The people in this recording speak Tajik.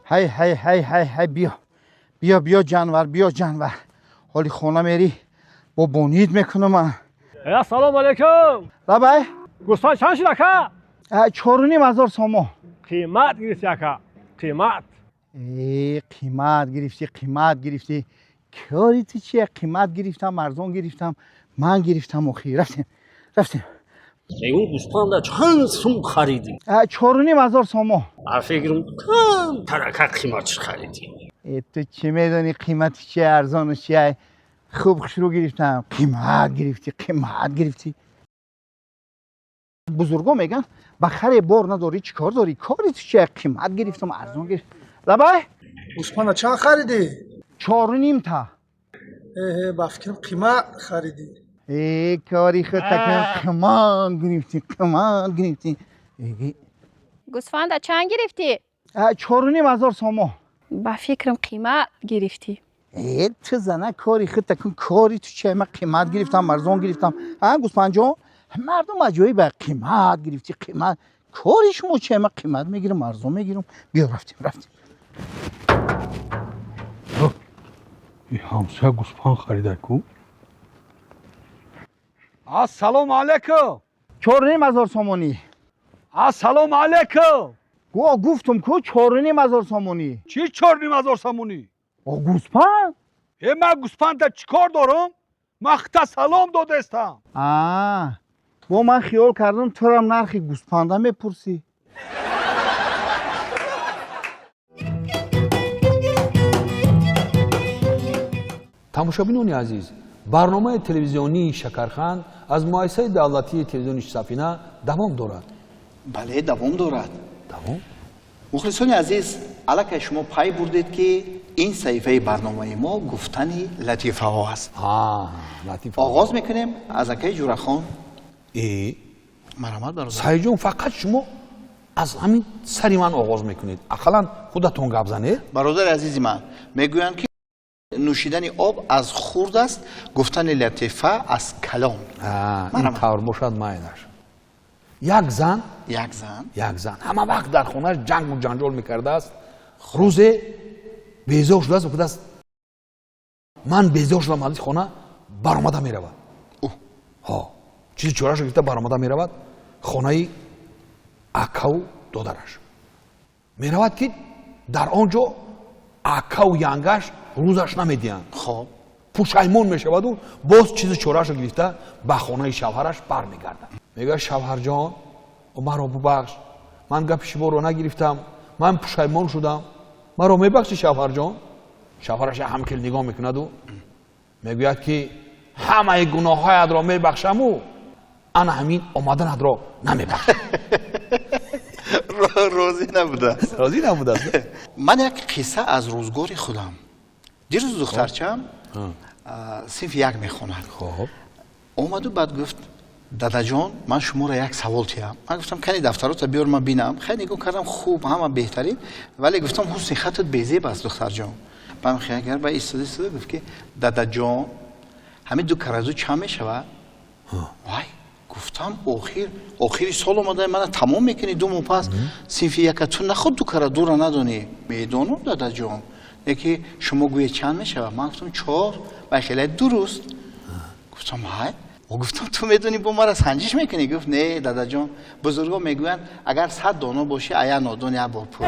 Ҳай, ҳай, ҳай, ҳай, ҳай, биё, биё, биё, ҷанвар, биё, ҷанвар. Ҳоли хона мери, бо бонид мекунам ман. Ассалому алайкум. Лабай. Гӯсфанд чанд шуд, ака? 4500 сомо. Қимат гирифтӣ, ака, қимат. Э, қимат гирифтӣ, қимат гирифтӣ. Кори ту чия? Қимат гирифтам, арзон гирифтам, ман гирифтам. Охи, рафтем, рафтем. Мегум, гӯспанда чанд сум харидӣ? 4500 сомо. А фикрам, камтар, ака, қиматш харидӣ. Э, ту чӣ медонӣ қимати чия, арзону чия? Хуб, хушрӯ гирифтам. Қимат гирифтӣ, қимат гирифтӣ. Бузурго меган, ба харе бор надорӣ, чӣ кор дорӣ? Кори ту чия? Қимат гирифтам, арзон гирифтам. Лабай. Гӯспанда чанд харидӣ? Чору ним та. Э, ба фикрам, қимат харидӣ. Э, кори худтакан, қимат гирифтӣ, қимат гирифтӣ. Гӯсфанда чанд гирифтӣ? 4500 сомо. Ба фикрам, қимат гирифтӣ. Э, ту зана, кори худтакун, кори ту чия? Ман қимат гирифтам, арзон гирифтам. А гӯспанҷон, мардум аҷоиб, ба қимат гирифтӣ, қимат. Кори шумо чия? Ман қимат мегирам, арзон мегирам. Биё, рафтем, рафтем. Ҳамсоя гӯспанд харида ку. Ассалому алайкум. 4500 сомонӣ. Ассалому алайкум. Го, гуфтум ку, 4500 сомонӣ. Чӣ 4500 сомонӣ? О, гӯспанд. Э, ман гӯспанда чӣ кор дорам? Ман хита салом додестам. А, бо ман хиёл кардам, турам нархи гӯспанда мепурсӣ. Тамошобинони азиз, барномаи телевизионии «Шакарханд» аз муассисаи давлатии телевизиони «Сафина» давом дорад. Бале, давом дорад. Давом. Мухлисони азиз, аллакай шумо пай бурдед, ки ин саҳифаи барномаи мо гуфтани латифаҳо аст. Латифа. Оғоз мекунем аз акаи Ҷурахон. Э. Марҳамат, бародар. Саидҷон, фақат шумо аз ҳамин сари ман оғоз мекунед. Ақаллан худатон гап занед. Бародари азизи ман, мегӯянд, ки нӯшидани об аз хурд аст, гуфтани латифа аз калон. Ин тавр бошад, майлаш. Як зан. Як зан. Як зан ҳама вақт дар хонааш ҷангу ҷанҷол мекардааст. Рӯзе безор шудааст, гуфтааст: «Ман безор шудам аз хона», баромада меравад. Чизи чорашо гирифта баромада меравад, хонаи акаву додараш меравад, ки дар он ҷо акаву янгаш рӯзаш намедиҳанд. Хоб. Пушаймон мешаваду боз чизи чорашо гирифта ба хонаи шавҳараш бармегардад. Мегӯяд: «Шавҳарҷон, маро бубахш, ман гапи шуморо нагирифтам, ман пушаймон шудам, маро мебахшӣ, шавҳарҷон?» Шавҳараш ҳамхел нигоҳ мекунаду мегӯяд, ки ҳамаи гуноҳҳоятро мебахшаму ана ҳамин омаданатро намебахшам. Розӣ набудааст. Розӣ набудааст. Ман як қисса аз рӯзгори худам. Дирӯз духтарчам, синфи як мехонад, омаду баъд гуфт: «Дадаҷон, ман шуморо як савол тиҳам?» Ман гуфтам: «Кани, дафтарота биёр, ман бинам». Хай, нигоҳ кардам, хуб, ҳама беҳтарин, вале гуфтам: «Ҳусни хатат безеб аст, духтарҷон». Баъд хел ба истода истода гуфт, ки: «Дадаҷон, ҳамин ду кара ду чанд мешавад?» Вай, гуфтам, охир охири сол омада, мана тамом мекунӣ, 2 моҳ пас синфи яка, ту наход ду кара дура надонӣ? «Медонам, дадаҷон, яки шумо гӯед, чанд мешавад?» Ман гуфтам: «Чор». Вай хеле дуруст. Гуфтам: «Ҳай», гуфтам, «ту медонӣ, бо мара санҷиш мекунӣ?» Гуфт: «Не, дадаҷон, бузургон мегӯянд, агар 100 доно бошӣ, ая нодон як бор пур».